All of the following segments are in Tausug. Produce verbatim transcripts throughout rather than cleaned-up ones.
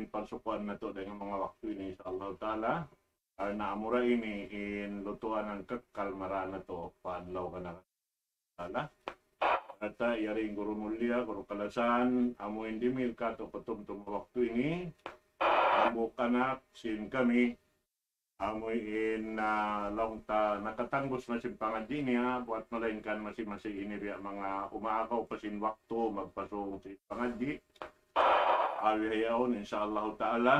parsukuan natu' dayn ha manga waktu ini, insya Allah Ta'ala. Karna' amura ini in lutuan hangkakkal marā natu' pa adlaw kanara. Ta'ala. Kata' yari in guru mulia, guru kalasahan, amu in dimihil katu' patumtum waktu ini, amu kanak sin kami, amu in, ah, laung ta nakatangbus na sin pangadji' niya, buwat malaingkan masi-masi ini biya' manga umaagaw pa sin waktu, magpasung sin pangadji'. Awi hayaun, insya Allah Ta'ala.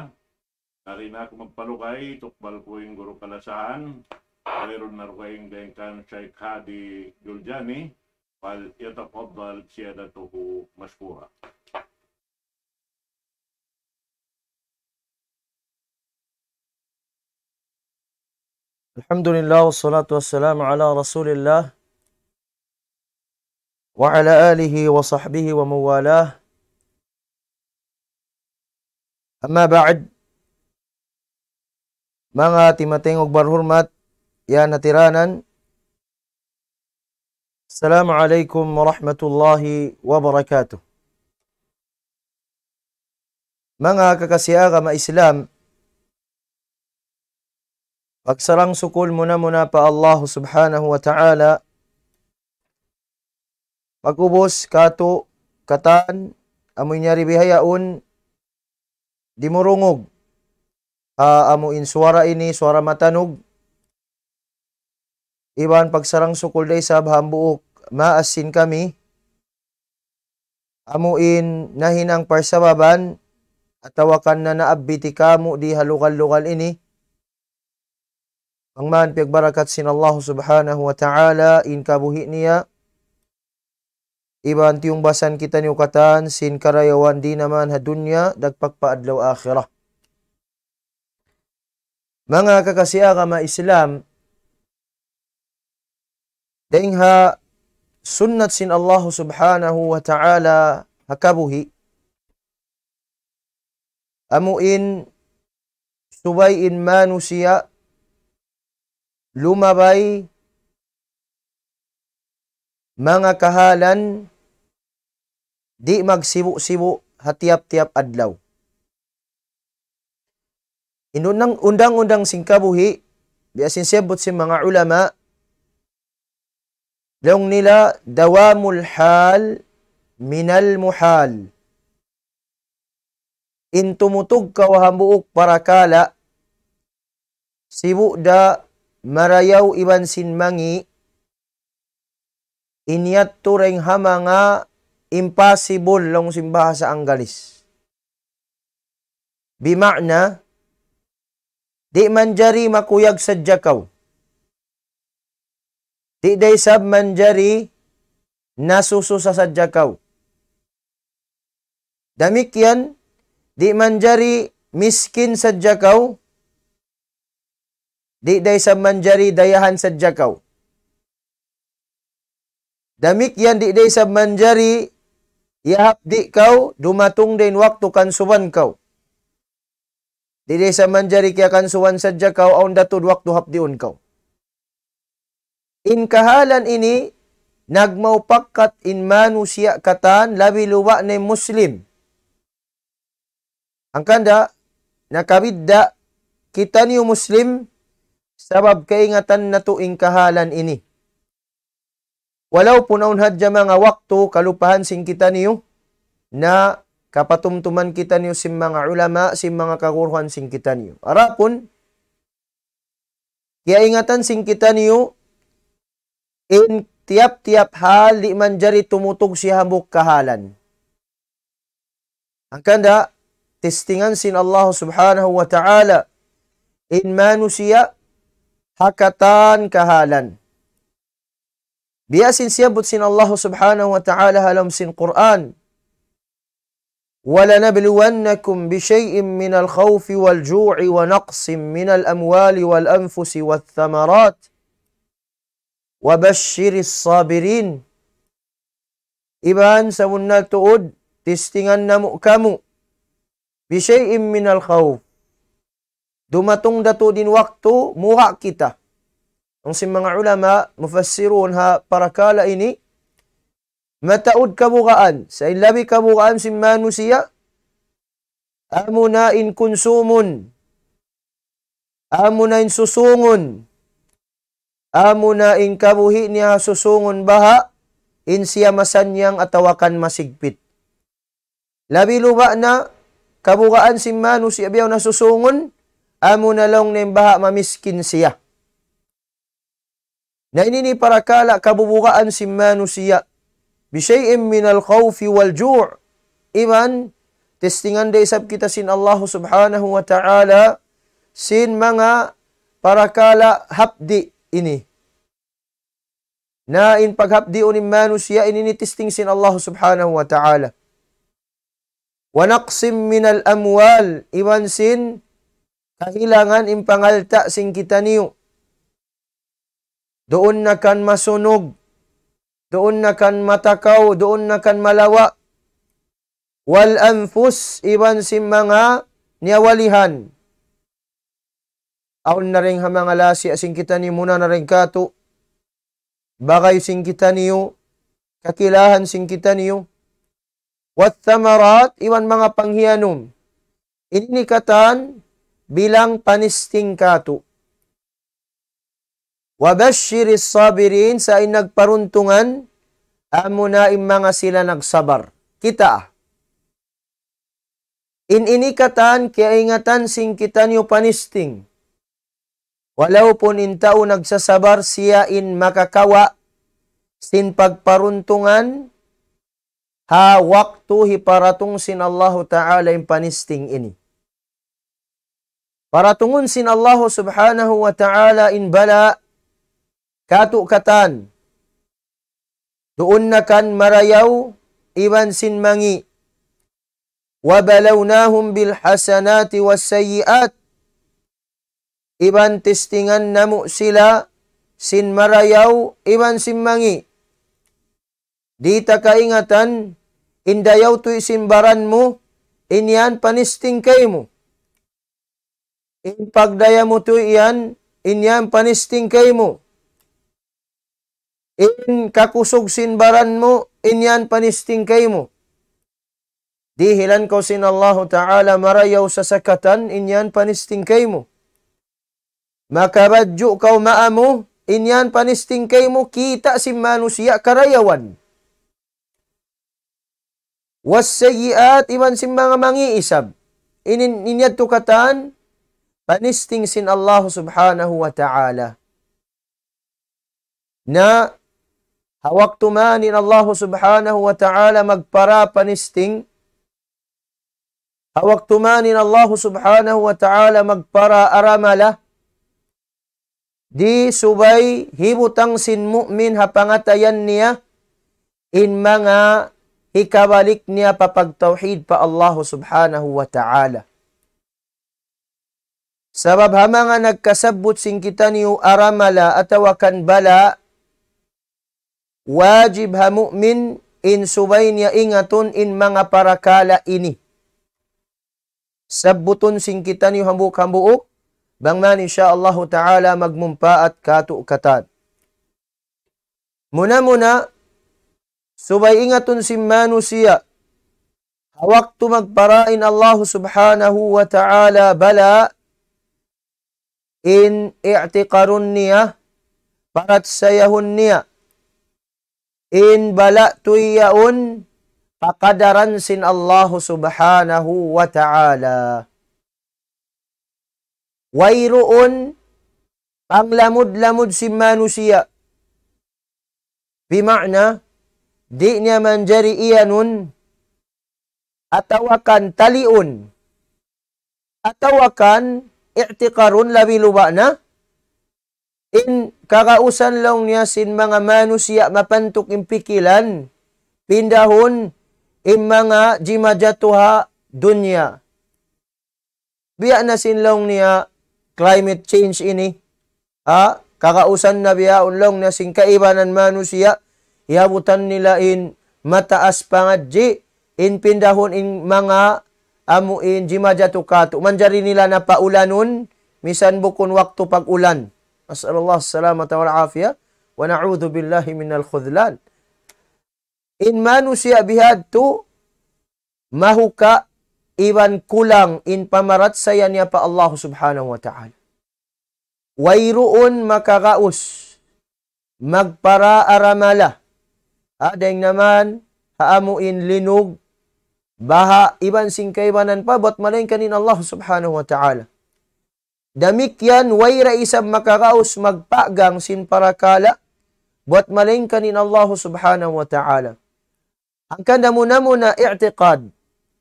Di' na aku magpalugay, tukbal ku in guru kalasahan. Wayruun na dugaing dayn kan Shaykh Hadi Juljani, فليتفضل سيادته مشكورا. الحمد لله والصلاة والسلام على رسول الله وعلى آله وصحبه ومن والاه. أما بعد. Manga timatingug barhurmat, yan hatiranan. السلام عليكم ورحمة الله وبركاته. Manga kakasi agama Islam, pagsarang sukul muna-muna pa Allah Subhanahu wa Ta'ala, pag'ubus katu' katan, amu in yari bihaun, dimurungug, ah, amu in suwara ini, suwara matanug, iban pagsarang sukul da isab hambuuk maas sin kami, amu in nahinang parsababan, atawa kan na naabiti kamu di ha lugal-lugal ini, bang man piyagbarakat sin Allah Subhanahu wa Ta'ala in kabuhi' niya, iban tiyungbasan kitaniyu katan sin karayawan di' naman ha dunya dagpak pa adlaw akhirat. Manga kakasi agama Islam, dayn ha sunnat sin Allah Subhanahu wa Ta'ala ha kabuhi', amu in subay in manusiya' lumabay manga kahalan di' magsibu'-sibu' ha tiyap-tiyap adlaw. In undang-undang sin kabuhi', biya' sin siyabbut sin manga ulama, laung nila, دَوَامُ الْحَالِ مِنَ الْمُحَالِ. In tumutug kaw ha hambuuk parakala', sibu' da marayaw iban sin mangi', in yadtu dayn ha manga impossible laung sin bahasa Anggalis. Bima'na, di' manjari makuyag sadja kaw. Di' da isab manjari nasususa sadja kaw. Damikkiyan, di' manjari miskin sadja kaw, di' da isab manjari dayahan sadja kaw. Damikkiyan di' da isab manjari iyahapdi' kaw, dumatung da in waktu kansuban kaw. Di' da isab manjari kiyakansuban sadja kaw, awn da tuud waktu hapdiun kaw. In kahalan ini, nagmaupakat in manusiya' katan, labi luba' na in Muslim. Hangkan da, nakabidda' kitaniyu Muslim, sabab kaingatan natu' in kahalan ini. Walaupun awn hadja manga waktu kalupahan sin kitaniyu, na kapatumtuman kitaniyu sin manga ulama, sin manga kaguruhan sin kitaniyu. Adapun, kiyaingatan sin kitaniyu, in tiyap-tiyap hal di' manjari tumutug siya hambuuk kahalan. Hangkan da, testingan sin Allah Subhanahu wa Ta'ala in manusiya' ha katan kahalan. Biya' sin siyabbut sin Allah Subhanahu wa Ta'ala ha lawm sin Qur'an, وَلَنَبْلُوَنَّكُمْ بِشَيْءٍ مِّنَ الْخَوْفِ وَالْجُوعِ وَنَقْصٍ مِّنَ الْأَمْوَالِ وَالْأَنفُسِ وَالثَّمَرَاتِ وَبَشِّرِ الصَّابِرِينَ. Iban sabunnal tuud, testingan namu' kamu, بِشَيْءٍ مِّنَ الْخَوْفِ. Dumatung da tuud in waktu, muha' kita. Laung sin manga ulama, mufassirun ha parakala' ini, mataud kabugaan, sa' in labi kabugaan sin manusiya', Amuna in kunsumun. Amuna in susungun. Amuna in kabuhi' niya susungun baha', in siya masannyang atawa kan masigpit. Labi luba' na kabugaan sin manusiya' biyaun na susungun, amuna laung niya in baha' mamiskin siya. Na ini in parakala' kabubugaan sin manusiya'. بشيء من الخوف والجوع. Iban, testingan da isab kita sin Allah subhanahu wa ta'ala, sin manga parakala' hapdi' ini. Na in paghapdiun in manusiya' ini, ini testing sin Allah subhanahu wa ta'ala. ونقص من الأموال, iban sin kahilangan in pangalta' sin kitaniyu. Duun na kan masunug, duun na kan matakaw, duun na kan malawa'. والأنفس, iban sin manga niyawalihan. Awn na dayn ha manga lasi' sin kitaniyu, muna na dayn kātu', bagay sin kitaniyu, kakilahan sin kitaniyu. والثمرات, iban manga panghiyanum. Ini katan bilang panisting kātu'. وبشر الصابرين, sa' in nagparuntungan, amuna in manga sila nagsabar. Kita'. In ini katan kiyaingatan sin kitaniyu panisting. Walaupun in tau nagsasabar siya in makakawa' sin pagparuntungan, ha waktu hiparatung sin Allahu Ta'ala in panisting ini. Paratungun sin Allahu Subhanahu wa Ta'ala in bala' kātu' katan. Duun na kan marayaw iban sin mangi'. وبلوناهم بالحسنات والسيئات. Iban testingan namu' sila sin marayaw iban sin mangi'. Di' ta kaingatan, in dayaw tuud sin baran mu, in yan panisting kaymu. In pagdaya mu tuud yan, in yan panisting kaymu. In kakusug sin baran mu, in yan panisting kaymu. Dihilan kaw sin Allahu Ta'ala marayaw sasakatan, in yan panisting kaymu. Makabadju' kaw maamu, in yan panisting kaymu, kita' sin manusiya' karayawan. والسيئات, iban sin manga mangi' isab. Inin, in yadtu katan, panisting sin Allah Subhanahu wa Ta'ala. Na, ha waktu man in Allah Subhanahu wa Ta'ala magpara panisting, ha waktu man in Allah Subhanahu wa Ta'ala magpara aramala, di' subay hibutang sin mu'min ha pangatayan niya, in manga hikabalik niya pa pagtawhid pa Allah Subhanahu wa Ta'ala. Sabab ha manga nagkasabbut sin kitaniyu aramala atawa kan bala', wajib ha mu'min in subay niya ingatun in manga parakala' ini. Sabbutun sin kitaniyu hambuuk-hambuuk, bang man insya Allahu Ta'ala magmumpaat kātu' katan. Muna-muna, subay ingatun sin manusiya', ha waktu magpara in Allah Subhanahu wa Ta'ala bala', in i'tiqarun niya, parachayahun niya, in bala' tuud yaun pakadaran sin Allah Subhanahu wa Ta'ala. Wayruun panglamud-lamud sin manusiya'. Bima'na, di' niya manjari iyanun, atawa kan taliun, atawa kan i'tiqarun labi luba' na, in kagausan laung niya sin manga manusiya' mapantuk in pikilan, pindahun in manga jimajatu ha dunya. Biya' na sin laung niya climate change ini. Ha? Kagausan na biya' laung niya sin kaibanan manusiya', hiyabutan nila in mataas pangadji', in pindahun in manga amu in jimajatu kātu'. Manjari nila na paulanun, misan bukun waktu pag-ulan. نسأل الله السلامة والعافية ونعوذ بالله من الخذلان. In manusiya' bihadtu, mahuka' iban kulang in pamarachaya niya pa Allah Subhanahu wa Ta'ala. Wayruun makagaus magpara aramala. Ha, dayn naman ha amu in linug, baha, iban sin kaibanan pa, bat malaingkan in Allah Subhanahu wa Ta'ala. Damikkiyan, way da isab makagaus magpagang sin parakala, bat malaingkan in Allah Subhanahu wa Ta'ala. Hangkan da muna-muna i'tiqad.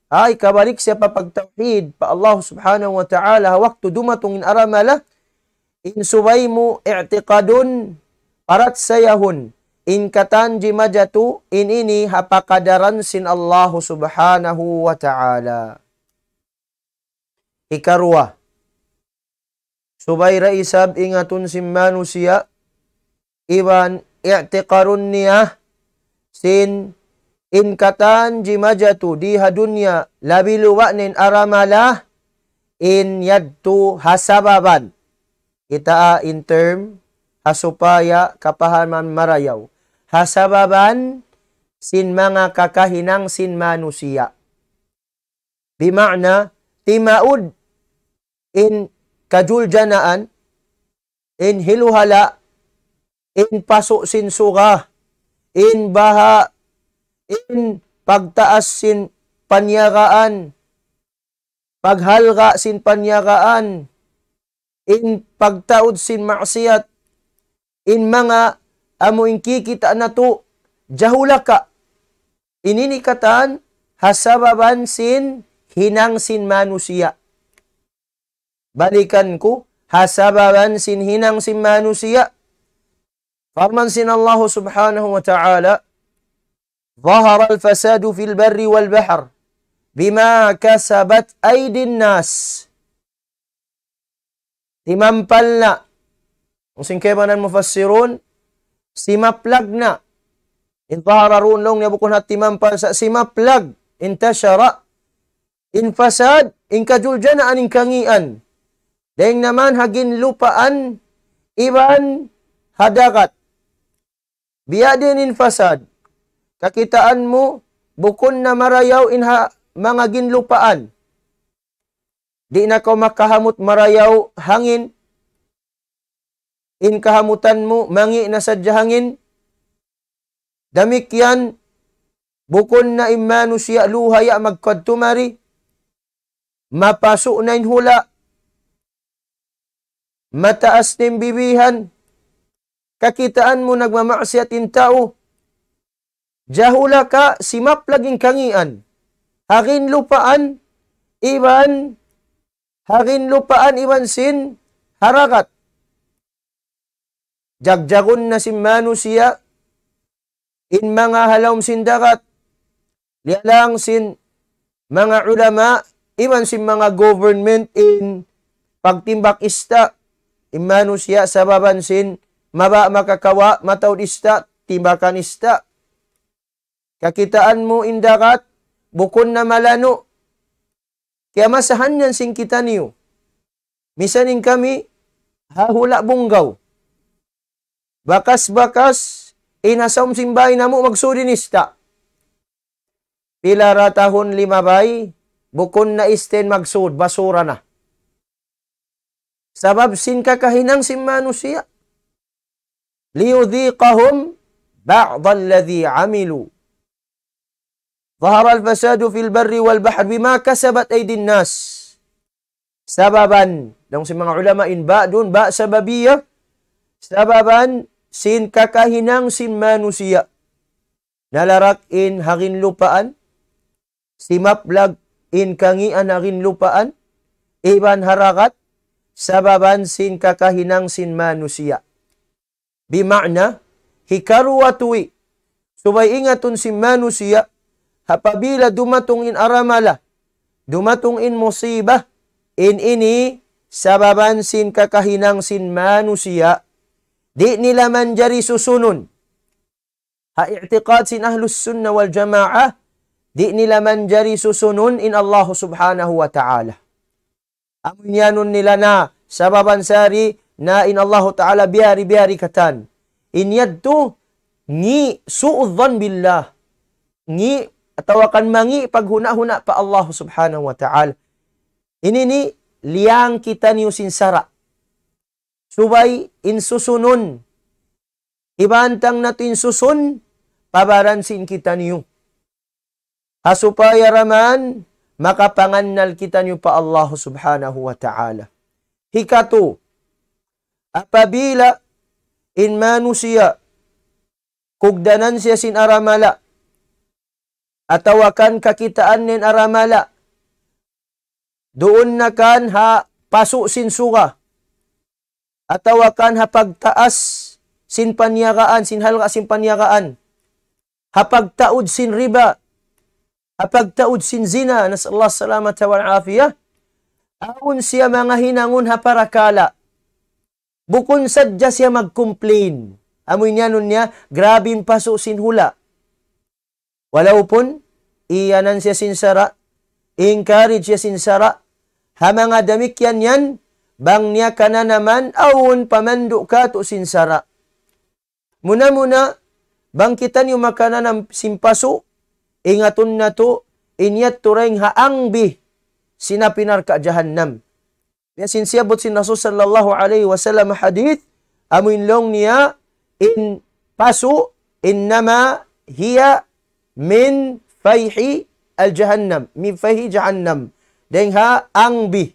Ay, kabalik siya pa pagtawhid pa Allah Subhanahu wa Ta'ala, ha waktu dumatung in aramala, in subay mu i'tiqadun, parachayahun, in katan jimajatu, in ini ha pakadaran sin Allah Subhanahu wa Ta'ala. Hikaruwa, subay da isab ingatun sin manusiya', iban i'tiqadun niya sin in katan jimajatu di ha dunya, labi luba' na in aramala, in yadtu ha sababan. Kita' in term, ha supaya kapahaman marayaw. Ha sababan sin manga kakahinang sin manusiya'. Bima'na, timaud in kajuljanaan, in hiluhala', in pasu' sin suga, in baha, in pagtaas sin paniyagaan, paghalga' sin paniyagaan, in pagtaud sin maksiyat, in manga amu in kikita' natu', jahulaka. Ini in katan ha sababan sin hinang sin manusiya'. Balikan ku, ha sababan sin hinang sin manusiya'. Parman sin Allah Subhanahu wa Ta'ala, ظهر الفساد في البر والبحر بما كسبت أيدي الناس. Timampal na. Amu in kaibanan mufassirun, simaplag na. In ظهر duun laung niya bukun ha timampal sa' simaplag. انتشر. In fasad, in kajuljanaan, in kangīan. Dayn naman ha ginlupaan, iban ha dagat. Biya' diin in fasad. Kakitaan mu, bukun na marayaw in ha manga ginlupaan. Di' na kaw makahamut marayaw hangin. In kahamutan mu, mangi' na sadja hangin. Damikkiyan, bukun na in manusiya' luhaya' magkadtu mari. Mapasu' na in hula'. Mataas na in bibihan. Kakitaan mu nagmamaksiyat in tau. Jahulaka, simaplag in kangīan. Ha ginlupaan, iban, ha ginlupaan iban sin ha dagat. Jagjagun na sin manusiya', in manga ha lawm sin dagat, liyalang sin manga ulama, iban sin manga government in pagtimbak ista', in manusiya' sababan sin mabaya' makakawa', mataud ista', timbakan ista'. Kakitaan mu in dagat, bukun na malanu'. Kiyamasahan yan sin kitaniyu. Misan in kami, ha hula' Bunggaw. Bakas-bakas, in ha sawm sin bāy namu' magsud in ista'. Pila ra tahun limabay, bukun na ista' in magsud, basura na. Sabab sin kakahinang sin manusiya'. ليذيقهم بعض الذي عملوا. ظهر الفساد في البر والبحر بما كسبت أيدي الناس. Sababan, laung sin manga ulama in ba duun, ba sababiyya, sababan sin kakahinang sin manusiya'. Nalarak in ha ginlupaan, simaplag in kangīan ha ginlupaan, iban ha dagat, sababan sin kakahinang sin manusiya'. Bima'na, hikaruwa tuwi', subay ingatun sin manusiya', apabila dumatung in aramala, dumatung in musibah, in ini sababan sin kakahinang sin manusiya', di' nila manjari susunun. Ha i'tiqad sin Ahlus Sunnah wal Jamaah, di' nila manjari susunun in Allah Subhanahu wa Ta'ala. Amu in iyanun nila na, sababan sari na in Allahu Ta'ala biyari-biyari katan. In yadtu, ngi' su'u dhan billah. Ngi' atawa kan mangi' paghuna'-huna' pa Allah Subhanahu wa Ta'ala. Ini ini liyang kitaniyu sin sara'. Subay in susunun. Ibantang natu' in susun, pa baran sin kitaniyu. Ha supaya da man makapangannal kitaniyu pa Allah Subhanahu wa Ta'ala. Hikatu, apabila in manusiya' kugdanan siya sin aramala, atawa kan kakitaan niya in aramala, duun na kan ha pasu' sin suga, atawa kan ha pagtaas sin paniyagaan, sin halga' sin paniyagaan, ha pagtaud sin riba, ha pagtaud sin zina, نسأل الله السلامة والعافية, awn siya manga hinangun ha parakala'. Bukun sadja siya mag-complain. Amu in iyanun niya, grabe in pasu' sin hula'. Walaupun, iyanan siya sin sara', encourage siya sin sara', ha manga damikkiyan yan, bang niya kananaman, awn pamandu' katu' sin sara'. Muna-muna, bang kitaniyu makananam sin pasu', ingatun natu', in yadtu dayn ha angbi sin api narka' jahannam. Biya' sin siyabbut sin Rasul sallallahu alayhi wasallam hadith, amu in laung niya, in pasu', إنما هي من فيح الجهنم، من فيح جهنم. Dayn ha angbi.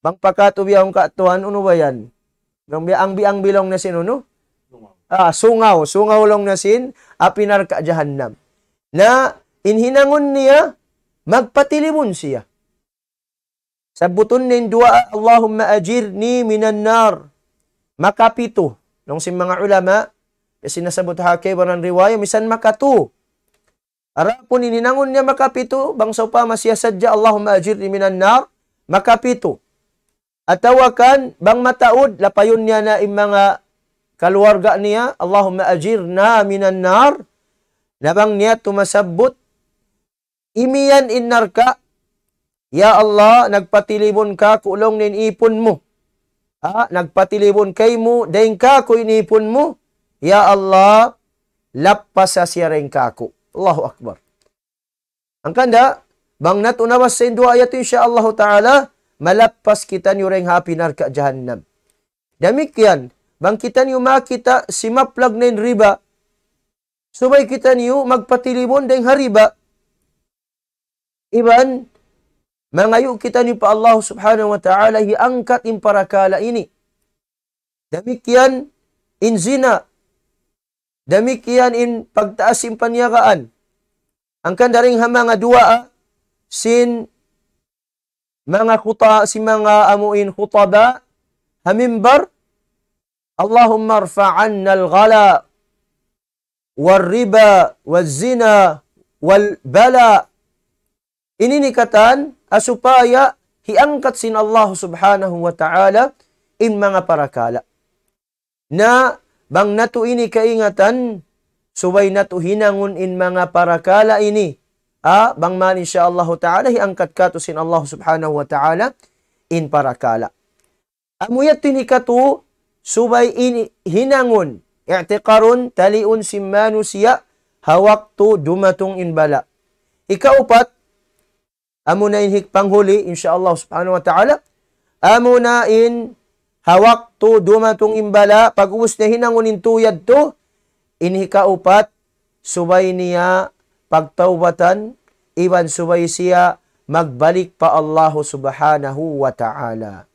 Bang pa katu' biya' hangka tuwan, unu ba yan? Bang biya' angbi-angbi laung niya sin unu? Ah, sungaw. Sungaw laung niya sin api narka' jahannam. Na, in hinangun niya, magpatilibun siya. Sabbutun niya in duwaa, اللهم أجرني من النار. Makapitu. Laung sin manga ulama, biya' sin nasabbut ha kaibanan riwaya, misan makatu. Adapun in hinangun niya makapitu, bang sawpama siya sadja, اللهم أجرني من النار, makapitu. Atawa kan, bang mataud, lapayun niya na in manga kaluwarga niya, اللهم أجرنا من النار, na bang niya tumasabbut, imiyan in narka', "Ya Allah, nagpatilibun kāku' laung niya in ipun mu. Ha, nagpatilibun kaymu, dayn kāku' in ipun mu. Ya Allah, lappasa siya dayn kāku'." Allahu Akbar. Hangkan da, bang natu' nabassa in duwaa yadtu, insya Allahu Ta'ala, malappas kitaniyu dayn ha api narka' jahannam. Damikkiyan, bang kitaniyu makakita' simaplag na in riba, subay kitaniyu magpatilibun dayn ha riba. Iban, mangayu' kitaniyu pa Allah Subhanahu wa Ta'ala, hiangkat in parakala' ini. Damikkiyan in zina. Damikkiyan in pagtaas sin paniyagaan. Hangkan dayn ha manga duwaa sin manga khuta-, sin manga amu in khutaba ha mimbar, اللهم ارفع عنا الغلاء والربا والزنا والبلاء. Ini in katan, ha supaya hiangkat sin Allah Subhanahu wa Ta'ala in manga parakala'. Na bang natu' ini kaingatan, subay natu' hinangun in manga parakala' ini. Ah, bang man insya Allahu Ta'ala, hiangkat katu' sin Allah Subhanahu wa Ta'ala in parakala'. Amu yadtu in hikatu, subay ini hinangun, i'tiqarun, taliun sin manusiya', ha waktu dumatung in bala'. Hikaupat, amu na in hik-, panghuli, insya Allah Subhanahu wa Ta'ala, amu na in ha waktu dumatung in bala', pag-ubus niya hinangun in tū yadtu, in hikaupat, subay niya pagtawbatan, iban subay siya magbalik pa Allah Subhanahu wa Ta'ala.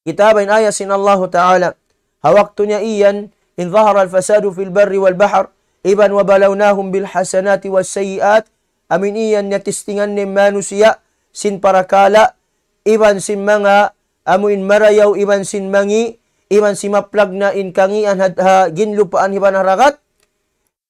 Kita' ba in ayat sin Allahu Ta'ala. Ha waktu niya iyan, إذ ظهر الفساد في البر والبحر, iban وبلوناهم بالحسنات والسيئات, amu in iyan niya testingan in manusiya', sin parakala', iban sin manga, amu in marayaw, iban sin mangi', iban sin maplag na in kangīan ha, ha ginlupaan iban ha dagat,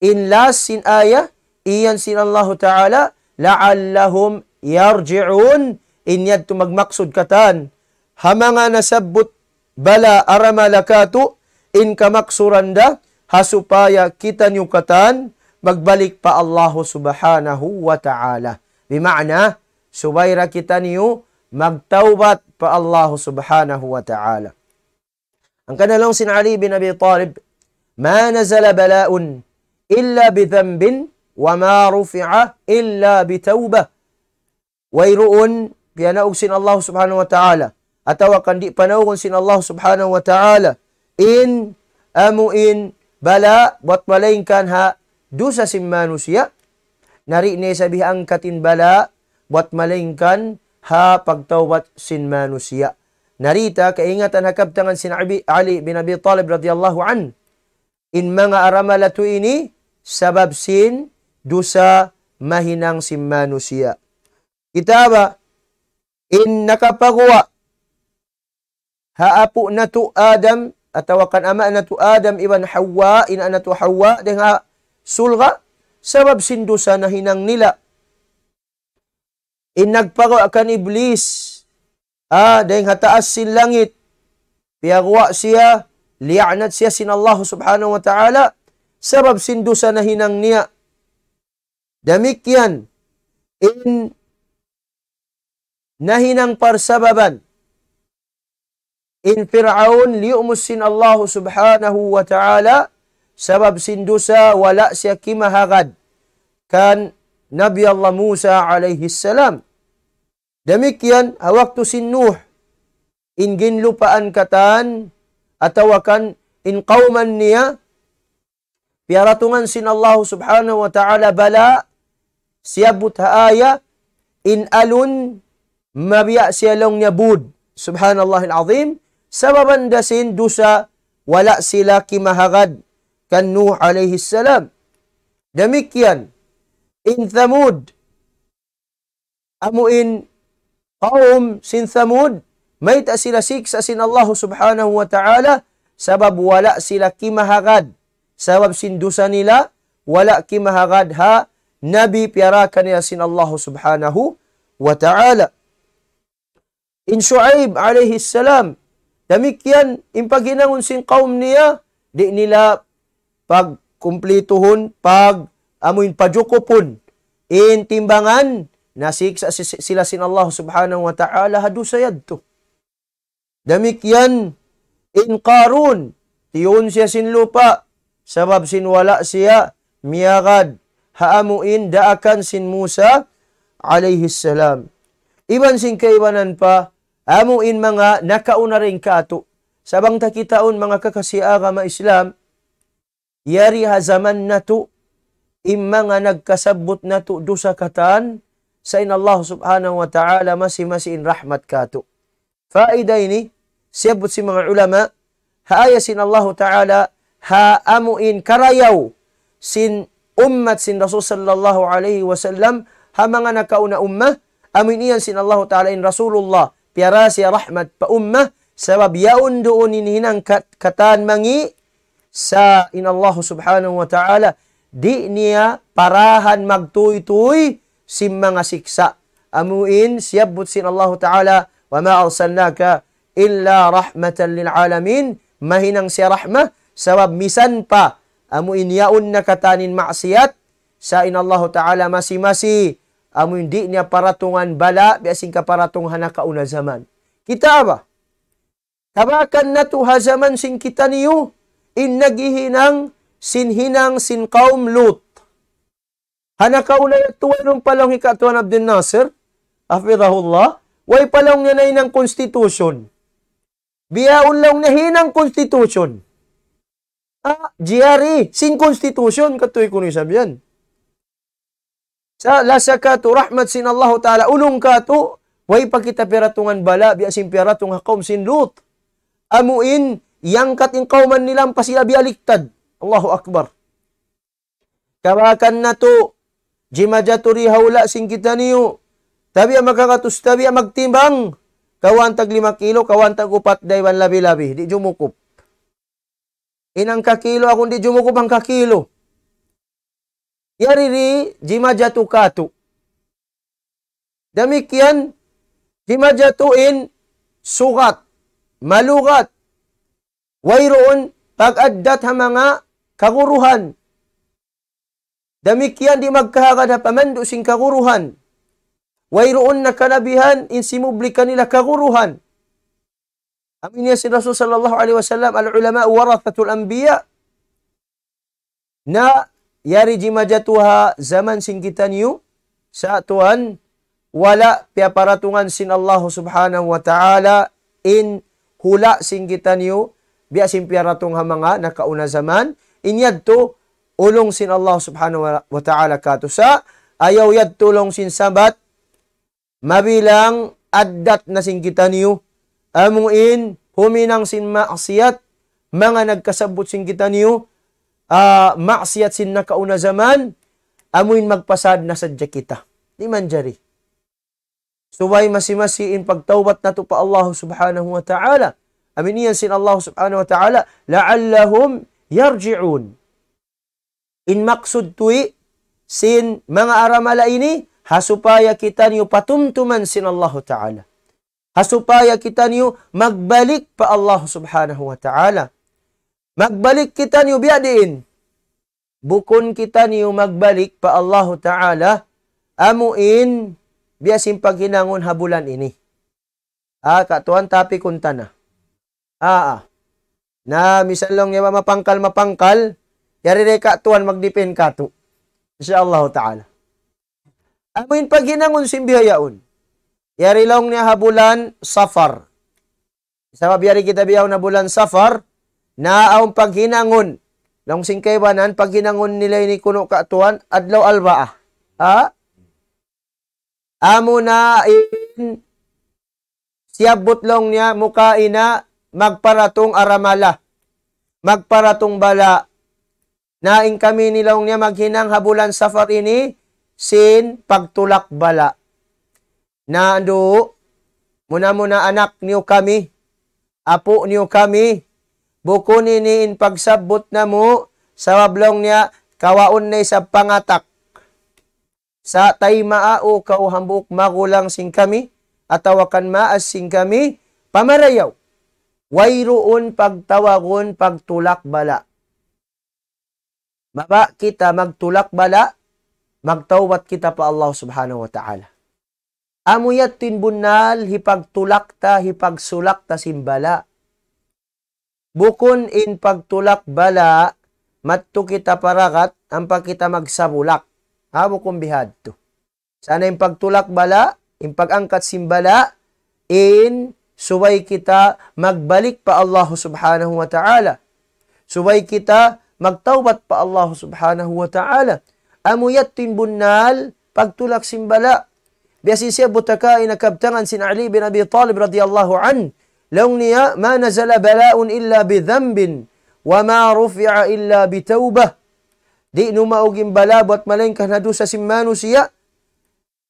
in last sin ayat, iyan sin Allahu Ta'ala, لعلهم يرجعون, in yadtu magmaksud katan. Ha manga nasabbut bala' aramala katu', in kamaksuran da, ha supaya kitaniyu katan, magbalik pa Allahu Subhanahu wa Ta'ala. Bima'na, subay da kitaniyu magtawbat pa Allahu Subhanahu wa Ta'ala. Hangkan laung sin Ali bin Abi Talib, ما نزل بلاء إلا بذنب وما رفع إلا بتوبة. Wayruun piyanaug sin Allah Subhanahu wa Ta'ala, atawa kan di' panaugun sin Allah Subhanahu wa Ta'ala in amu in bala' buat malaingkan ha dusa sin manusiya'. Na di' niya isab hiangkat in bala' buat malaingkan ha pagtawbat sin manusiya'. Na di' ta kaingatan ha kabtangan sin Abi, Ali bin Abi Talib radiyallahu anhu, in manga aramala tu ini sabab sin dusa mahinang sin manusiya'. Kita' ba in nakapaguwa' ha apu' natu' Adam, atawa kan ama' natu' Adam iban Hawa, ina' natu' Hawa, dayn ha surga', sabab sin dusa nahinang nila. In nagpaguwa' kan Iblis, ah, dayn ha taas sin langit, piyaguwa' siya, liyaanat siya sin Allah Subhanahu wa Ta'ala, sabab sin dusa nahinang niya. Damikkiyan in nahinang parsababan in Fir'aun liyumus sin Allah Subhanahu wa Ta'ala, sabab sin dusa wala' siya kimahagad kan Nabi Allah Musa alayhi salam. Damikkiyan ha waktu sin Nuh, in ginlupaan katan, atawa kan in kawman niya, piyaratungan sin Allah Subhanahu wa Ta'ala bala', siyabbut ha aya, in alun, mabiya' siya laung niya bud. Subhanallahil azim, sababan da sin dusa, wala' sila kimahagad kan Nuh alayhi salam. Damikkiyan in Thamud, amu in kawm sin Thamud, mayta' sila siksa' sin Allah Subhanahu wa Ta'ala, sabab wala' sila kimahagad, sabab sin dusa nila, wala' kimahagad ha Nabi piyarakan nila sin Allah Subhanahu wa Ta'ala. In Shu'aib alayhi salam, damikkiyan in paghinangun sin kawm niya, di' nila pagkumplituhun, pag-, amuin pajukupun in timbangan, nasiksa' si-, sila sin Allah Subhanahu wa Ta'ala ha dusa yadtu. Damikkiyan in Qarun, tiyuun siya sin lupa', sabab sin wala' siya miyagad ha amuin daakan sin Musa alayhi salam. Iban sin kaibanan pa, amuin manga nakauna dayn kātu'. Sa' bang ta kitaun manga kakasi agama Islam, yari ha jaman natu', in manga nagkasabbut natu' dusa katan, sa' in Allah Subhanahu wa Ta'ala masi-masi in rahmat kātu'. Faida ini, siyabbut sin manga ulama, ha aya sin Allahu Ta'ala, ha amuin karayaw sin ummat sin Rasul sallallahu alayhi wasallam, ha manga nakauna ummah, amuin iyan sin Allahu Ta'ala in Rasulullah, piyara siya rahmat pa ummah, sabab yaun duun in hinang kat-, katan mangi', sa' in Allah Subhanahu wa Ta'ala, di' niya parahan magtūy-tūy sin manga siksa'. Amuin siyabbut sin Allah Ta'ala, وما أرسلناك إلا رحمة للعالمين, mahinang siya rahmat, sabab misan pa, amuin yaun na katan in maksiyat, sa' in Allah Ta'ala masi-masi, amuin di' niya paratungan bala', biya' sin kaparatung ha nakauna jaman. Kita' ba? Kabakan natu' ha jaman sin kitaniyu, in naghihinang sin hinang sin kawm Lut. Ha nakauna yadtu wayruun pa laung hi Ka Tuan Abdul Nasir, hafidhahullah, way pa laung niya nahinang constitution. Bihaun laung niya hinang constitution. Ah, jari, sin constitution, katuy kunu' isab yan. Sa' lasa kātu' rahmat sin Allahu Ta'ala, ulung kātu', way pa kita piyaratungan bala', biya' sin piyaratung ha kawm sin Lut. Amuin, iyangkat in kawman nila, ampa sila biyaliktad. Allahu Akbar. Kabakan natu', jimajatu di ha hula' sin kitaniyu. Tabiya' makagatus, tabiya' magtimbang. Kawhaan tag lima kilo, kawhaan tag upat, da iban labi-labi. Di' jumukup. In hangka kilo, agun di' jumukup hangka kilo. Yari di, jimajatu kātu'. Damikkiyan, jimajatu in sugat, malugat. Wayruun pag-addat ha manga kaguruhan. Damikkiyan di' magkahagad ha pamandu' sin kaguruhan. Wayruun na kalabihan in simubli kanila kaguruhan. Amu in iyan sin Rasul sallallahu alayhi wasallam, العلماء ورثة الأنبياء. Na yari jimajatu ha jaman sin kitaniyu, sa' tuwan, wala' piyaparatungan sin Allah subhanahu wa ta'ala in hula' sin kitaniyu, biya' sin piyaratung ha manga nakauna jaman, in yadtu ulung sin Allah subhanahu wa, wa ta'ala katu'. Sa' ayaw yadtu laung sin sabat, mabilang addat na sin kitaniyu, amu in huminang sin maksiyat, manga nagkasabbut sin kitaniyu, ah, maksiyat sin nakauna jaman, amu in magpasad na sadja kita. Di' manjari. Subay masi-masi in pagtawbat natu' pa Allah subhanahu wa ta'ala. Amu in iyan sin Allah subhanahu wa ta'ala, لعلهم يرجعون. In maksud tuwi sin manga aramala ini, ha supaya kitaniyu patumtuman sin Allahu Ta'ala. Ha supaya kitaniyu magbalik pa Allah Subhanahu wa Ta'ala. Magbalik kitaniyu biya' diin. Bukun kitaniyu magbalik pa Allahu Ta'ala, amu in biya' sin paghinangun ha bulan ini. Ah, katuan tapi kuntana. Ah, ah. Na, misal laung niya ba mapangkal-mapangkal, yari da katuan magdipin katu'. Insya Allah Ta'ala. Amu in paghinangun sin bihaun. Yari laung niya ha bulan Safar. Sabab yari kita bihaun ha bulan Safar, na awn paghinangun. Laung sin kaibanan, paghinangun nila ini kunu' katuan, adlaw Arbaa. Ha? Amu na in siyabbut laung niya mukaina magparatung aramala, magparatung bala. Na in kami ini laung niya maghinang ha bulan Safar ini sin pagtulak bala. Na andu', muna-muna anak niyu kami, apu' niyu kami, bukun ini in pagsabbut namu', sabab laung niya kawaun na isab pangatak. Sa' taymaa kaw hambuuk magulang sin kami, atawa kan maas sin kami, pamarayaw. Wayruun pagtawagun pagtulak bala. Mabaya' kita magtulak bala, magtawbat kita pa Allah Subhanahu wa Ta'ala. Amu yadtu in bunnal, hipagtulak ta, hipagsulak ta sin bala. Bukun in pagtulak bala, madtu kita pa dagat, ampa kita magsabulak. Ha, bukun bihadtu. Sa' na in pagtulak bala, in pag-angkat sin bala, in subay kita magbalik pa Allah Subhanahu wa Ta'ala. Subay kita magtawbat pa Allah Subhanahu wa Ta'ala. Amu yadtu in bunnal, pagtulak sin bala. Biya' sin siyabbut ta kaina kabtangan sin Ali bin Abi Talib radiyallahu anhu. Laung niya, ما نزل بلاء إلا بذنب، وما رفع إلا بتوبة. Di' numaug in bala buwat malaingkan ha dusa sin manusiya'.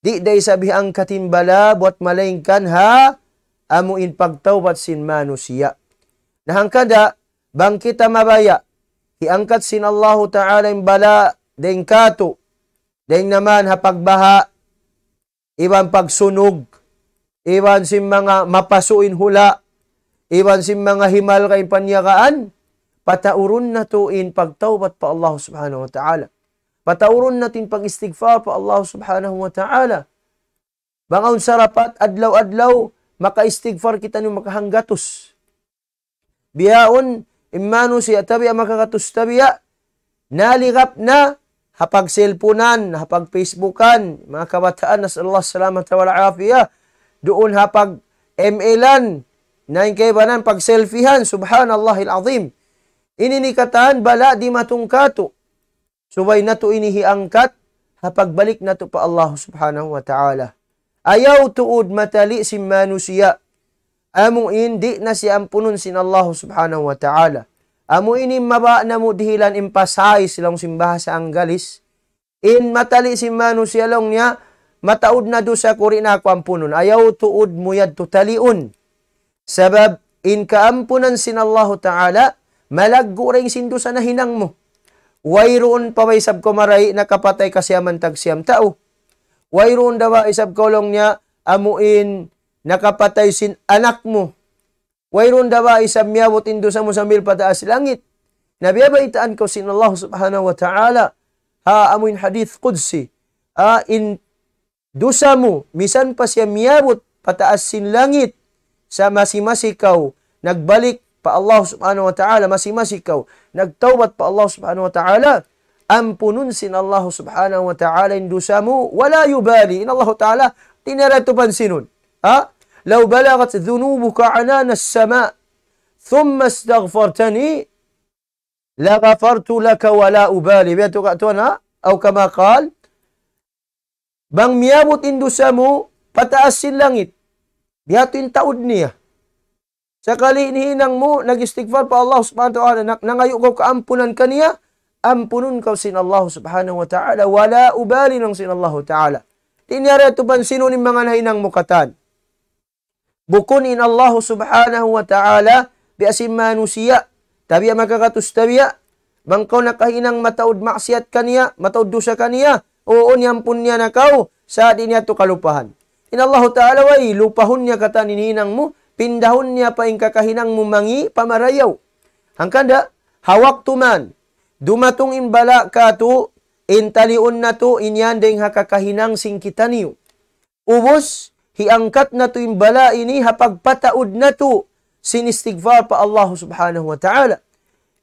Di' da isab hiangkat in bala buwat malaingkan ha amu in pagtawbat sin manusiya'. Na hangkan da, bang kita mabaya', hiangkat sin Allahu Ta'ala in bala dayn katu', dayn naman ha pagbaha', iban pagsunug, iban sin manga mapasu' in hula', iban sin manga himalga' in paniyagaan, pataurun natu' in pagtawbat pa Allah Subhanahu wa Ta'ala. Pataurun natu' in pag-istighfar pa Allah Subhanahu wa Ta'ala. Bang awn sarapat, adlaw-adlaw, maka-istighfar kitaniyu makahanggatus. Bihaun, in manusiya' tabiya' makagatus tabiya', naligap na, ha pag-cellphonean, ha pag-Facebookan, manga kabataan, نسأل الله السلامة والعافية, duun ha pag-M L-an, na in kaibanan pag-selfiehan, subhanallahil azim. Ini in katan bala' dimatung katu'. Subay natu' ini hiangkat, ha pagbalik natu' pa Allah Subhanahu wa Ta'ala. Ayaw tuud matali' sin manusiya'. Amu in di' na siya ampunun sin Allah Subhanahu wa Ta'ala. Amu ini mabaya' namu' dihilan emphasize laung sin bahasa Anggalis. In matali' sin manusiya' laung niya, mataud na dusa ku di' na aku ampunun. Ayaw tuud mu yadtu taliun. Sabab in kaampunan sin Allahu Ta'ala, malaggu' dayn sin dusa nahinang mu. Wayruun pa ba isab kaw marayi' nakapatay kasiyaman tagsiyam tau. Wayruun da ba isab kaw laung niya amu in nakapatay sin anak mu. Wayruun da ba isab miyabut in dusa mu sambil pataas langit. Na biyabaytaan kaw sin Allah Subhanahu wa Ta'ala. Ha amu in hadith qudsi. Ha in dusa mu, misan pa siya miyabut pataas sin langit, sa' masi-masi kaw nagbalik pa Allah Subhanahu wa Ta'ala, masi-masi kaw nagtawbat pa Allah Subhanahu wa Ta'ala, ampunun sin Allah subhanahu wa ta'ala in dusa mu, ولا يبالي, in Allah ta'ala, di' niya da tuud pansinun. Ha? لو بلغت ذنوبك عنان السماء ثم استغفرتني لغفرت لك ولا أبالي. Biya' tu ka tuwan, ha? أو كما قال, bang miyabut in dusa mu, pataas sin langit. Biya' tu in taud niya. Sakali in hinang mu, nag-istighfar pa Allah subhanahu wa ta'ala, na-, nangayu' kaw kaampunan kaniya, ampunun kaw sin Allah subhanahu wa ta'ala, ولا أبالي laung sin Allah ta'ala. Di' niya da tuud pansinun in manga nahinang mu katan. Bukun in Allah subhanahu wa ta'ala, biya' sin manusiya', tabiya' makagatus tabiya', bang kaw nakahinang mataud maksiat kaniya, mataud dusa kaniya, uu, iyampun niya na kaw, sa' di' niya tu kalupahan. In Allah ta'ala way, lupahun niya katan in hinang mu, pindahun niya pa in kakahinang mu mangi' pamarayaw. Hangkan da, ha waktu man, dumatung in bala' katu', in taliun natu', in yan dayng ha kakahinang sin kitaniyu. Ubus, hiyangkat natu' in bala' ini ha pagpataud natu' sin istighfar pa Allah subhanahu wa ta'ala.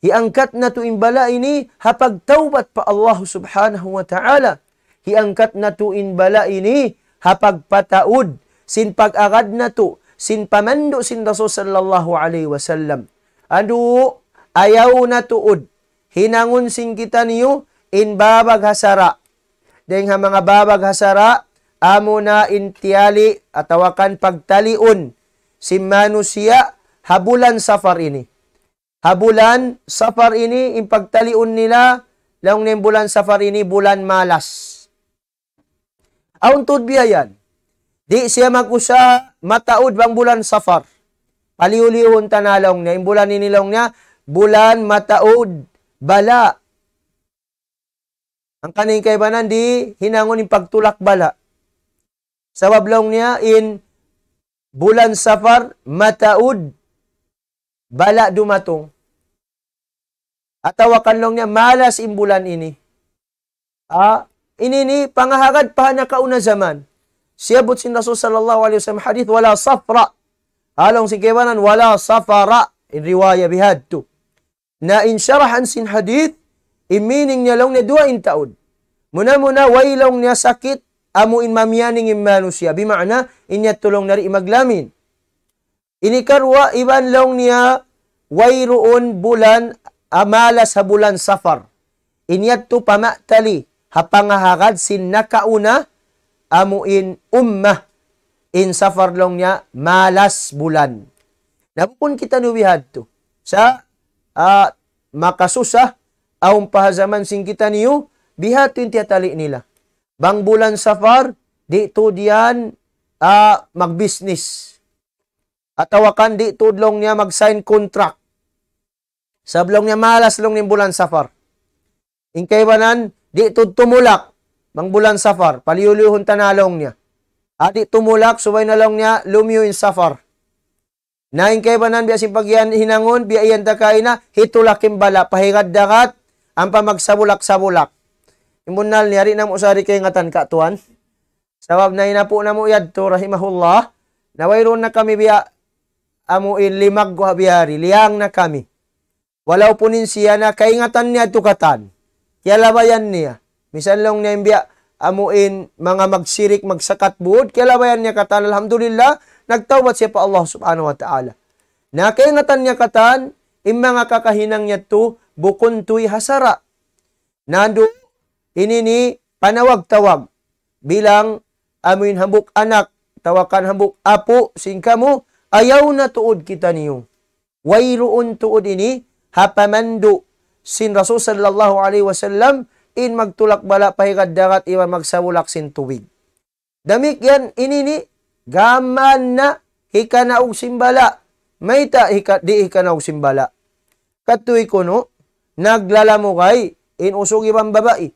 Hiyangkat natu' in bala' ini ha pagtawbat pa Allah subhanahu wa ta'ala. Hiyangkat natu' in bala' ini ha pagpataud sin pag-agad natu', sin pamandu' sin Rasul sallallahu alayhi wasallam. Adu, ayaw na tuud hinangun sin kitaniyu in babag ha sara'. Dayng ha manga babag ha sara', amuna in tiyali' atawa kan pagtaliun sin manusiya' ha bulan Safar ini. Ha bulan Safar ini, in pagtaliun nila, laung niya in bulan Safar ini, bulan malas. Awn tuud biya' yan. Di' siya mag-usaha mataud bang bulan Safar. Paliyuliyuhun ta na laung niya. In bulan ini laung niya, bulan mataud bala'. Hangkan in kaibanan di' hinangun in pagtulak bala'. Sabab laung niya in bulan Safar mataud bala' dumatung. Atawa kan laung niya malas in bulan ini. Ah, ini ini pangahagad pa ha nakauna jaman. Siyabut sin Rasul sallallahu alayhi wasallam hadith, ولا صفر. Laung sin kaibanan, ولا صفر. In riwaya bihadtu. Na in sharahan sin hadith, in meaning niya laung niya duwa in taud. Muna-muna, way laung niya sakit, amu in mamiyaning in manusiya'. Bima'na, in yadtu laung niya di' maglamin. Ini karuwa, iban laung niya, wayruun bulan, ah, malas ha bulan Safar. In yadtu pamatali, ha pangahagad sin nakauna, amu in ummah, in Safar laung niya, malas bulan. Na bukun kitaniyu bihadtu. Sa', ah, makasusa, awn pa ha jaman sin kitaniyu, bihadtu in tiyatali' nila. Bang bulan Safar, di' tuud yan, ah, magbisnis. Atawa kan di' tuud laung niya mag-sign contract. Sabab laung niya malas laung niya in bulan Safar. In kaibanan, di' tuud tumulak bang bulan Safar. Paliyuliyuhun ta na laung niya. Ah, di' tumulak, subay na laung niya lumiyu in Safar. Na in kaibanan biya' sin pag-iyan hinangun, biya' yan ta kaina, hitulak in bala', pahigad dagat, ampa magsabulak-sabulak. In bunnal niya, di' namu' sa di' kaingatan ka tuwan. Sabab na in apu' namu' yadtu, rahimahullah, na wayruun na kami biya' amu in limaggu' ha biyari, liyang na kami. Walaupun in siya na kaingatan niya tu katan. Kiyalabayan niya. Misan laung niya in biya' amu in manga magsirik, magsakat buud, kiyalabayan niya katan, alhamdulillah, nagtawbat siya pa Allah subhanahu wa ta'ala. Na kaingatan niya katan, in manga kakahinang niya tu, bukun tuy ha sara'. Nandu', ini ini panawag-tawag. Bilang amuin hambuuk anak, atawa kan hambuuk apu', sin kamu, ayaw na tuud kitaniyu. Wayruun tuud ini, ha pamandu' sin Rasul sallallahu alayhi wasallam, in magtulak bala' pahigad dagat iban magsabulak sin tubig. Damikkiyan ini ni, gām na hikanaug sin bala'. Mayta' hika-, di' hikanaug sin bala'. Katuy kunu', naglalamugay, in usug iban babai.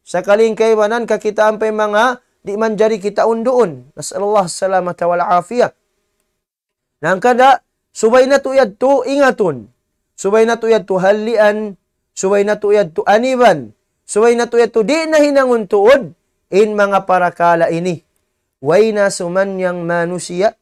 Sakali in kaibanan kakitaan pa in manga, di' manjari kitaun duun. نسأل الله السلامة والعافية. Na hangkan da, subay natu' yadtu ingatun. Subay natu' yadtu hallian. Subay natu' yadtu aniban. Subay natu' yadtu di' na hinangun tuud in manga parakala' ini. Way na sumannang manusiya',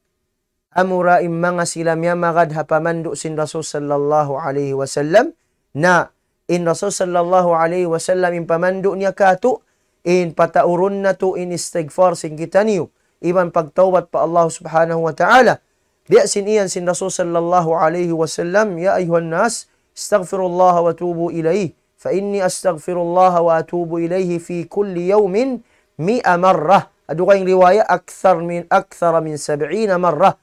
amura in manga sila miyamagad ha pamandu' sin Rasul sallallahu alayhi wasallam, na In Rasul sallallahu alayhi wasallam in pamandu' niya kātu', in pataurun natu' in istighfar sin kitaniyu, iban pagtawbat pa Allah subhanahu wa ta'ala. Biya' sin iyan sin Rasul sallallahu alayhi wasallam, يا أيها الناس استغفروا الله وتوبوا إليه فإني أستغفر الله وأتوب إليه في كل يوم مئة مرة. Awn dugaing riwaya, أكثر من، أكثر من سبعين مرة.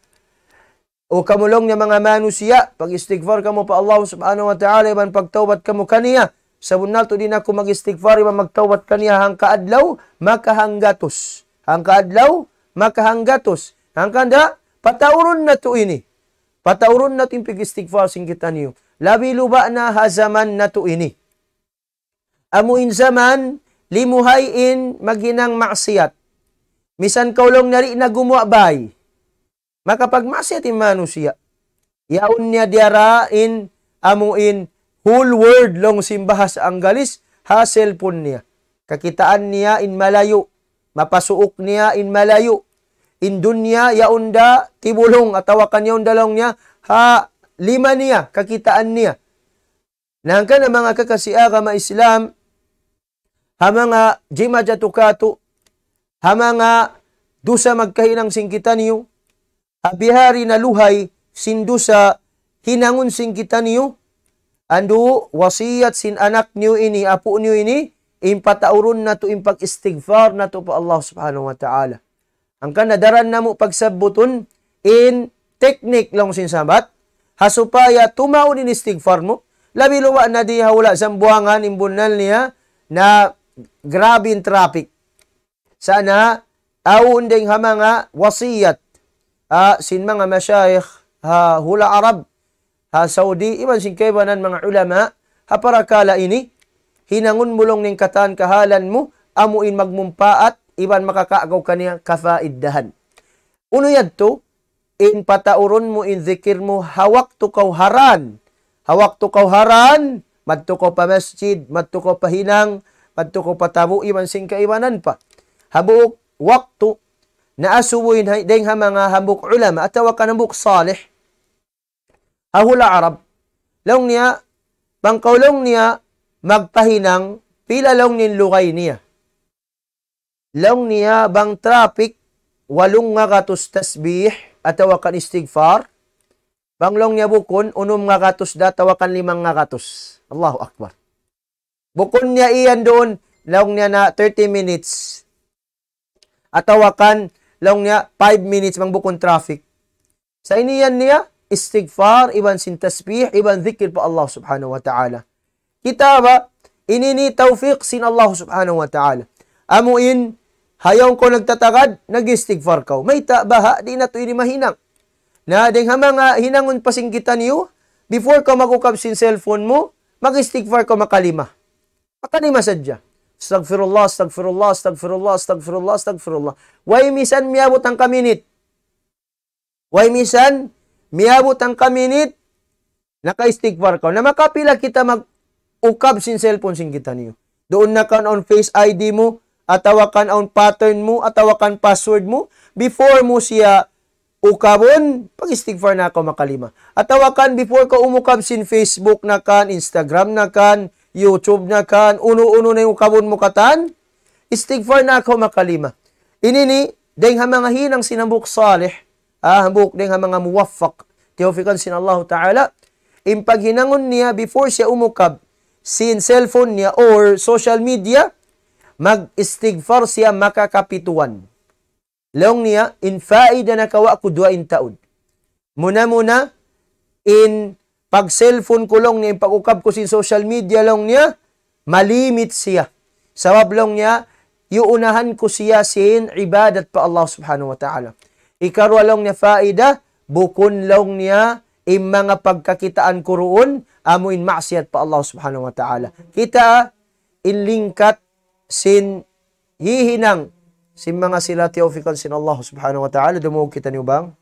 O kamu laung niya manga manusiya', pag-istighfar kamu pa Allah subhanahu wa ta'ala, iban pagtawbat kamu kaniya. Sabunnal tuud in aku mag-istighfar, iban magtawbat kaniya hangka adlaw, makahanggatus. Hangka adlaw, makahanggatus. Hangkan da, pataurun natu' ini. Pataurun natu' in pag-istighfar sin kitaniyu. Labi luba' na ha jaman natu' ini. Amu in jaman, limuhay in maghinang maksiyat. Misan kaw laung niya di' na gumuwa' bay. Makapagmaksiyat in manusiya'. Yaun niya diyara in amu in whole world laung sin bahasa Anggalis ha cellphone niya. Kakitaan niya in malayu', mapasuuk niya in malayu'. In dunya yaun da tibulung atawa kan yaun da laung niya ha lima niya, kakitaan niya. Na hangkan manga kakasi agama Islam, ha manga jimajatu kātu', ha manga dusa magkahinang sin kitaniyu, ha bihari na luhay sin dusa hinangun sin kitaniyu, andu' wasiyat sin anak niyu ini, apu' niyu ini, in pataurun natu' in pag-istighfar natu' pa Allah subhanahu wa ta'ala. Hangkan na daran namu' pagsabbutun in teknik laung sin sabat, ha supaya tumaud in istighfar mu, labi luba' na di ha hula' Zamboanga in bunnal niya na grabe in traffic. Sa' na, awn dayng ha manga wasiyat, ah, sin manga mashayikh, ha hula' Arab, ha Saudi, iban sin kaibanan manga ulama, ha parakala' ini, hinangun mu laung niya in katan kahalan mu, amu in magmumpaat, iban makakaagaw kaniya kafaiddahan. Unu yadtu, in pataurun mu in zikir mu, ha waktu kaw haran. Ha waktu kaw haran, madtu kaw pa masjid, madtu kaw pa hinang, madtu kaw pa tabu', iban sin kaibanan pa. Hambuuk waktu, naasubu in hay-, dayng ha manga hambuuk ulama, atawa kan hambuuk salih. Ha hula' Arab. Laung niya, bang kaw laung niya, magpahinang, pila laung niya in lugay niya. Laung niya, bang traffic, walung ngagatus tasbih, atawa kan istighfar. Bang laung niya bukun, unum ngagatus da, atawa kan limang ngagatus. Allahu Akbar. Bukun niya iyan duun, laung niya na thirty minutes. Atawa kan, laung niya, five minutes bang bukun traffic. Sa' ini yan niya, istighfar, iban sin tasbih, iban zikir pa Allah subhanahu wa ta'ala. Kita' ba, ini ini tawfiq sin Allah subhanahu wa ta'ala. Amu in, ha yaun kaw nagtatagad, nag-istighfar kaw. Mayta' baha', di' natu' ini mahinang. Na, dayng ha manga hinangun pa sin kitaniyu, before kaw mag-ukab sin cellphone mu, mag-istighfar kaw makalima. Makalima sadja. Astaghfirullah, astaghfirullah, astaghfirullah, astaghfirullah, astaghfirullah. Way misan miyabut hangka minit. Way misan miyabut hangka minit, naka-istighfar kaw. Na makapila kita mag-ukab sin cellphone sin kitaniyu. Duun na kan awn Face I D mu, atawa kan awn pattern mu, atawa kan password mu, before mu siya ukabun, pag-istighfar na kaw makalima. Atawa kan before kaw umukab sin Facebook na kan, Instagram na kan, YouTube na kan, unu-unu na in ukabun mu katan, istighfar na kaw makalima. Ini ini, dayng ha manga hinang sin hambuuk salih, ah, hambuuk dayng ha manga muwaffaq, tiyawfikan sin Allahu Ta'ala, in paghinangun niya before siya umukab sin cellphone niya or social media, mag-istighfar siya makakapituan. Laung niya, in faida nakawa' ku duwa in taud. Muna-muna, in pag-cellphone ku laung niya, in pag-ukab ku sin social media laung niya, malimit siya. Sabab laung niya, iyuunahan ku siya sin ibadat pa Allah subhanahu wa ta'ala. Ikaruwa laung niya faida, bukun laung niya, in manga pagkakitaan ku duun, amu in maksiyat pa Allah subhanahu wa ta'ala. Kita, in lingkat sin hihinang sin manga sila tiyawfikan sin Allah subhanahu wa ta'ala, dumungug kitaniyu bang.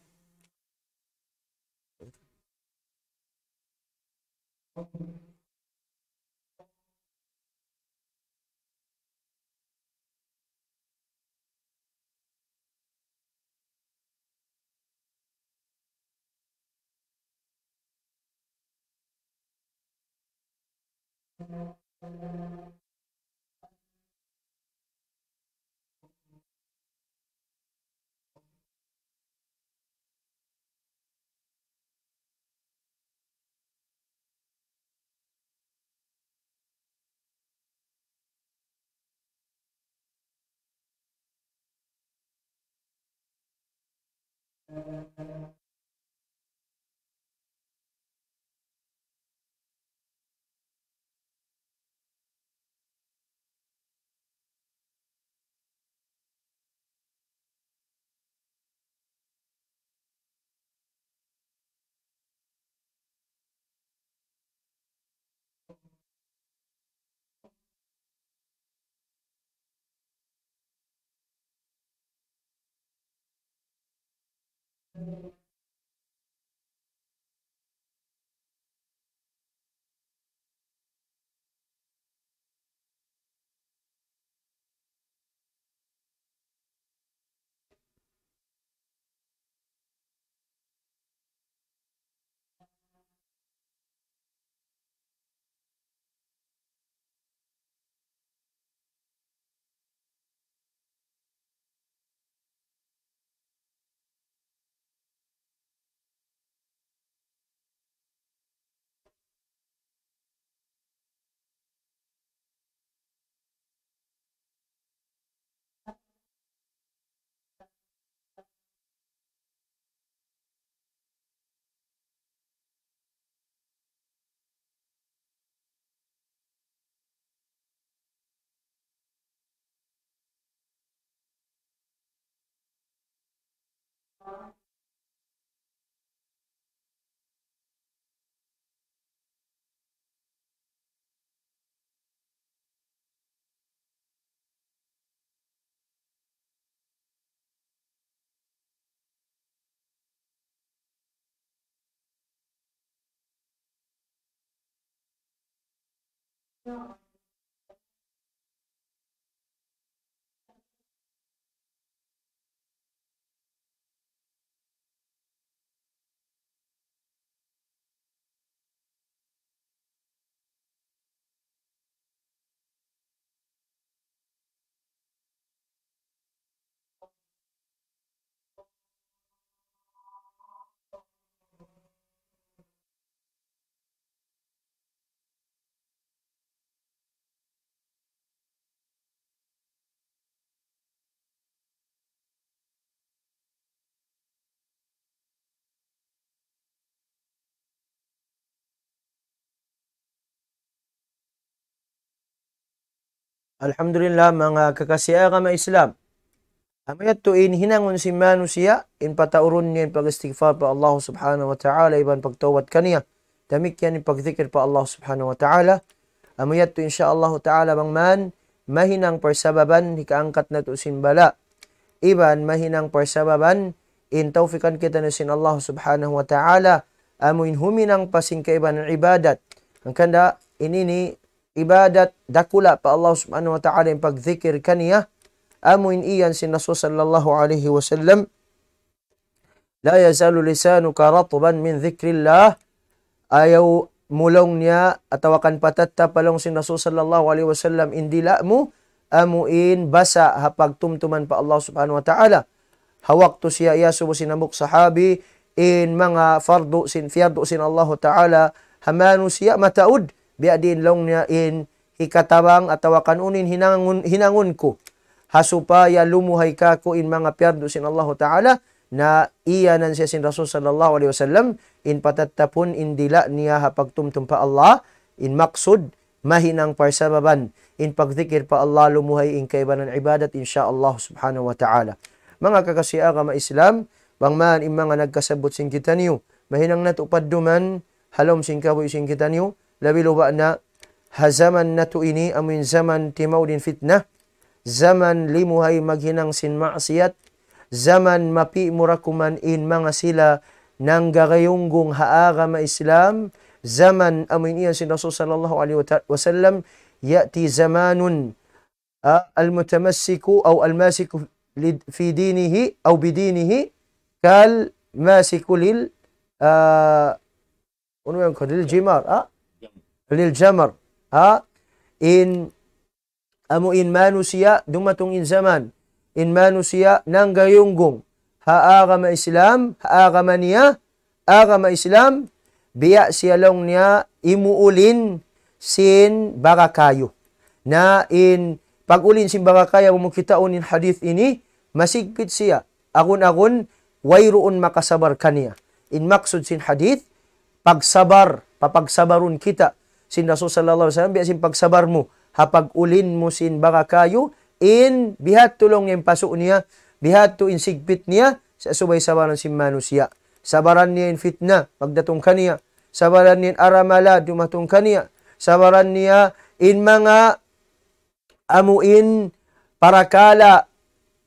Alhamdulillah, manga kakasi agama Islam. Amu yadtu in hinangun sin manusiya', in pataurun niya in pag-istighfar pa Allah Subhanahu wa Ta'ala, iban pagtawbat kaniya. Damikkiyan in pagdikir pa Allah Subhanahu wa Ta'ala. Amu yadtu, insya Allah Ta'ala, bang man, mahinang parsababan, hikaangkat natu' sin bala'. Iban mahinang parsababan, in tawfikan kitaniyu sin Allah Subhanahu wa Ta'ala, amu in huminang pa sin kaibanan ibadat. Hangkan da, in ini ibadat dakula' pa Allah Subhanahu wa Ta'ala in pagdikir kaniya, amu in iyan sin Rasul sallallahu alayhi wasallam, لا يزال لسانك رطبا من ذكر الله. Ayaw mu laung niya, atawa kan patattap laung sin Rasul sallallahu alayhi wasallam, in dila' mu, amu in basa' ha pagtumtuman pa Allah Subhanahu wa Ta'ala. Ha waktu siya iyasubu sin hambuuk sahabi, in manga fardu sin, piyardu sin Allahu Ta'ala, ha manusiya' mataud, biya' diin laung niya in hikatabang atawa kan unu in hinangun, hinangun ku. Ha supaya lumuhay kāku' in manga piyardu sin Allahu Ta'ala, na iyanan siya sin Rasul sallallahu alayhi wasallam, in patattapun in dila' niya ha pagtumtum pa Allah, in maksud, mahinang parsababan, in pagdikir pa Allah, lumuhay in kaibanan ibadat, insya Allah Subhanahu wa Ta'ala. Manga kakasi agama Islam, bang man in manga nagkasabbut sin kitaniyu, mahinang natu' padduman, ha lawm sin kabuhi' sin kitaniyu, labi luba na ha jaman natu' ini, amu in jaman timaud in fitna, jaman limuhay maghinang sin maksiyat, jaman mapi' mura kuman in manga sila nanggagayunggung ha agama Islam, jaman amu in iyan sin Rasul sallallahu alayhi wa ta-, wasallam, يأتي زمان، ah, المتمسك أو الماسك لد-، في دينه أو بدينه كالماسك لل-، ah, unu yan ka, للجمار, ah? للجمر. Ha, in, amu in manusiya', dumatung in jaman, in manusiya' nanggayunggung ha agama Islam, ha agama niya, agama Islam, biya' siya laung niya imuulin sin baga kayu. Na in pag-ulin sin baga kayu, amu kitaun in hadith ini, masigpit siya. Agun-agun, wayruun makasabar kaniya. In maksud sin hadith, pagsabar, papagsabarun kita. Sin Rasul sallallahu alayhi wasallam, biya' sin pagsabar mu, ha pag-ulin mu sin baga kayu, in bihadtu laung in pasu' niya, bihadtu in sigpit niya, sa' subay sabaran sin manusiya'. Sabaran niya in fitna, pagdatung kaniya. Sabaran niya in aramala, dumatung kaniya. Sabaran niya in manga amu in parakala'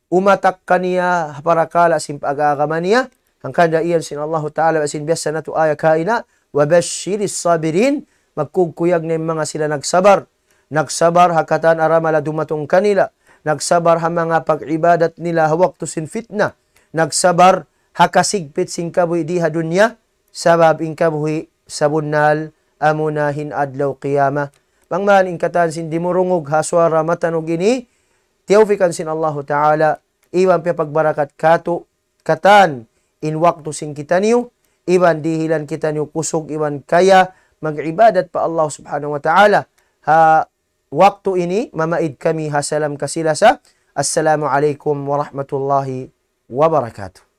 umatak kaniya, parakala' sin pag-agama niya. Hangkan da iyan sin Allahu Ta'ala, sin biya' natu' ayat kaina, وَبَشِّرِ الصَّابِرِينَ, magkugkuyag na in manga sila nagsabar. Nagsabar ha katan aramala dumatung kanila. Nagsabar ha manga pag-ibadat nila ha waktu sin fitna. Nagsabar ha kasigpit sin kabuhi' di ha dunya. Sabab in kabuhi' sabunnal amuna in adlaw qiyamah. Bang man in katan sin dimurungug ha suwara matanug ini, tiyawfikan sin Allahu Ta'ala, iban piyapagbarakat katu', katan in waktu sin kitaniyu, iban dihilan kitaniyu kusug, iban kaya mag-ibadat pa Allah Subhanahu wa Ta'ala. Ha waktu ini, mamaid kami ha salam kasi-lasa. Assalamu alaykum warahmatullahi wabarakatuh.